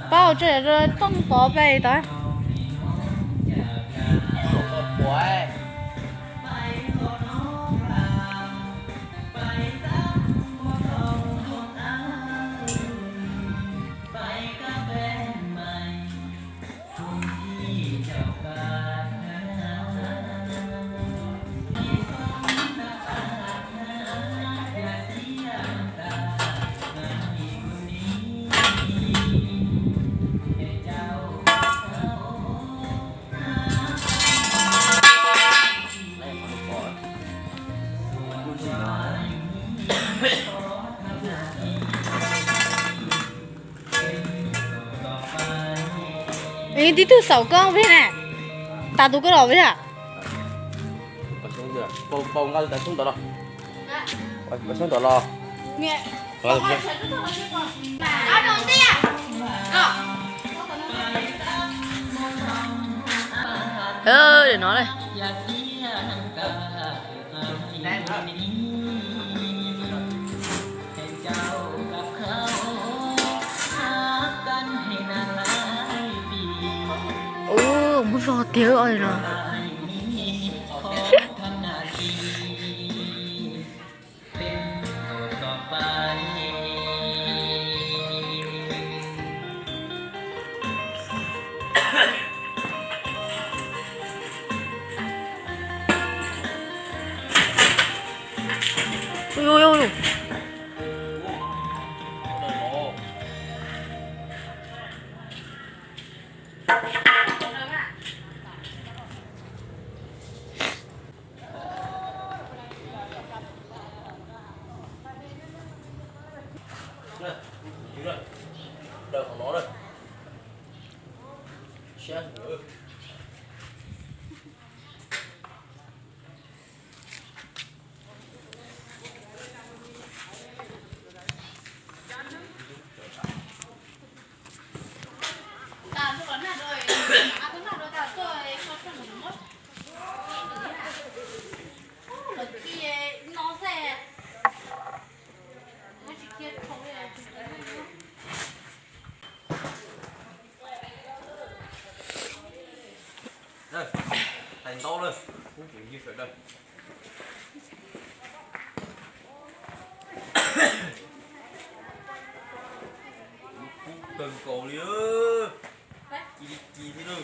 Pab tso tooj pov pem tod. Tib tug xaum koj vij na, tas tus koj los vij a. Ub, muab zog tiag os no. Tais ntaub na, kuv pum yig sawv daws. Kub kawg nkaus li, ci li ci thiab na.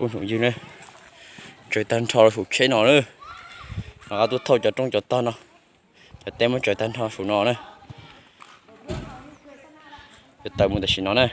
Ub, ywg na, tsaws tag nrho saum tsheb no na. Rov qab tuaj thauj cov rooj cov tog no, cov teb muab tsaws tag nrho saum no na. Yuav tawm mus tam sim no na.